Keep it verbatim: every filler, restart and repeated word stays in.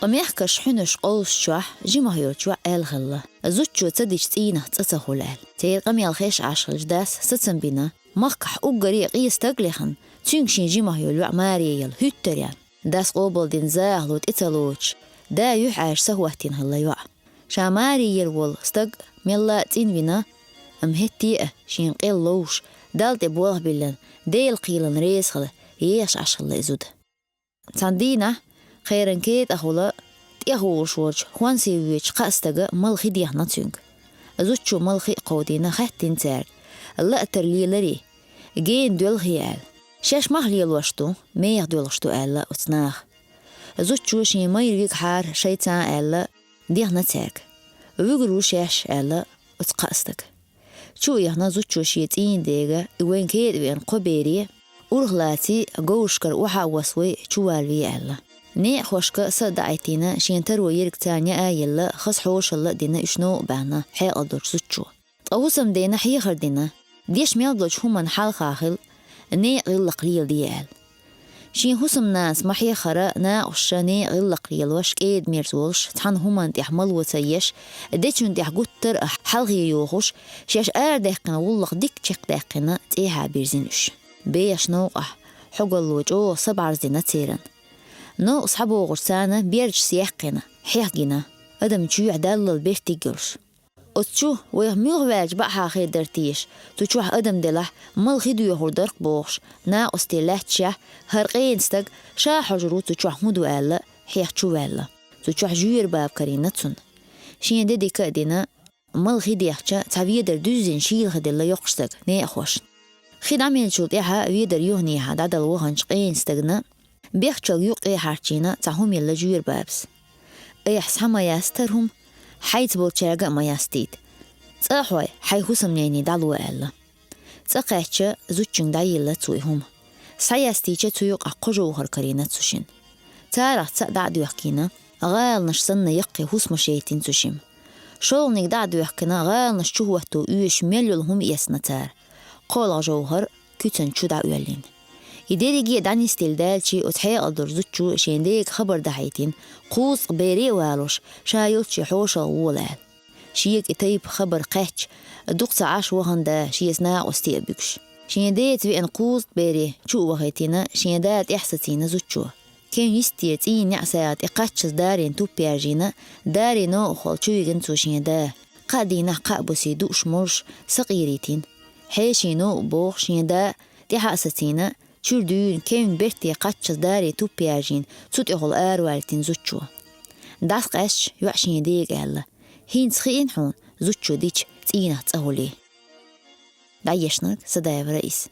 Ткъа мехкарш хьуьнарш къовсачохь жимах йолчу йоӀ аьлла хилла, зудчо ца дича цӀийнах цӀа ца хуьлу аьлла. Церан къамел хезаш Ӏаш хилча дас сацам бина, махкахь уггаре а къен стаг лехна, цуьнга шен жимах йолу йоӀ маре яла хӀуьттура аьлла. Дас къобалдина захало тӀе ца лоцуш, да юьхьӀаьржа сахӀоттийна хилла йоӀ. Ша маре яла волу стаг мелла а цӀинвина, амма хӀетте а шена къелла ловш, Далла тӀе болх биллина, Делан кхелана реза хила, ехаш Ӏаш хилла и зуда. Цхьана дийнахь, кхеран кетӀахула, тӀехволуш волчу хӀонсе воьдучу кхаа стага мала хи дехна цуьнга. Зудчо мала хи а кховдийна, хаьттина цаьрга, лаатар леларий, гена доьлхий аьлла. Шаьш мах лелош ду, меха доьлхуш ду аьлла оцу наха. Зудчо шен майра вигахьара шайца аьлла, дехна цаьрга. Вуьгур ву шаьш аьлла оцу кхаа стага. Чу а яхна зудчо шен цӀийнан дега, и вайн кетӀа веана кхо бере, урхаллаций, говрашкара охьа а воссавой, чувалаве аьлла. Некъахошка са а даӀийтина, шен таро ерг царна яа а елла, хаза хьошалла а дина, уьш новкъа баьхна хьекъал долчу зудчо. Ткъа хӀусамдена хьехар дина, деш мел долчу хӀуманна хьалха хила, некъан гӀиллакх леладе аьлла. Шен хӀусамнанас ма-хьеххара, накъосташа некъан гӀиллакх лелош, кӀеда-мерза волуш, цхьана хӀуманна тӀехь мало ца еш, дечунна тӀехь гуттар а хьалхе йохуш, шаьш арадаьккхина гӀуллакх дика чекхдаьккхина, цӀехьа бирзина уьш. Бехаш новкъахь хьогалло чӀогӀа са бӀарздина церан. Новкъа схьабогӀучу царна бердашца яьккхина, хьех гина, адам чоьхьа даллал бертиг йолуш. Оцу чу вайх муьлха ваьлча бакъахьа хир дара теша, цу чохь адам делахь, мала хи доьхур дара-кх бохуш, накъостий лаьтташехь, хӀара къена стаг ша хьожур ву цу чохь хӀун ду аьлла, хьех чу ваьлла. Цу чохь жоьра баба карийна цунна. Шен де дика а дина, мала хи дехча, цхьа ведар дуьззина шийла хи делла йоккхачу стага, некъахошна. Хи дӀамеллачул тӀаьхьа ведар юханехьа дӀадала ваханчу къена стагана бехчалг юккъе хьарчийна цхьа хӀума елла жоьра бабас. Айхьа схьа ма ястара хӀума, хьайца болчаьрга а ма ястийта. ЦӀа а хьой, хьайн хӀусамнене дӀало аьлла. ЦӀа кхаьчча, зудчуьнга дӀайилла цо и хӀума. Схьаястийча, цу юкъахь кхо жовхӀар карийна цу шина. Царах цхьаъ дӀа а доьхкийна, гӀаланаш санна яккхий хӀусамаш яйтина цу шимма. ШолгӀаниг дӀа а доьхкина, гӀаланаш чухӀотто оьшуш мел йолу хӀума эцна цара. КхоалгӀа жовхӀар куьцан чу дӀаоьллина. И дерриге а дӀанисделла даьлча, оцу хьекъал долчу зудчо шен дега хабар дахьийтина, кхузткъа бере а валош, ша йолчче хьошалгӀа вола аьлла. Шега и тайпа хабар кхаьчча, дукха ца Ӏаш вахана да шеца накъостий а буьгуш. Шен деца веана кхузткъа бере чу а вахийтина, шен дала тӀаьхьа сацийна зудчо. Кевнна йисте цӀийнан неӀсагӀа тӀе кхаччалц дарина туп яьржийна, дарина новкъахула чу вигна цо шен да. Кхаа дийнахь кхаа бусий дууш-молуш сакъерийтина. Хьеший новкъа боху шен да тӀаьхьа а сацийна, чуьра дуьйна кевнна берте кхаччалц дарина туп яьржийна, цу тӀехула араваьлийтина зудчо. ДӀасакъаьсташ йоӀа шен дега аьлла: «ХӀинца хиъна хьуна зудчо дича цӀийнах цӀа хуьлий?» ДӀаешнарг Садаева Раиса.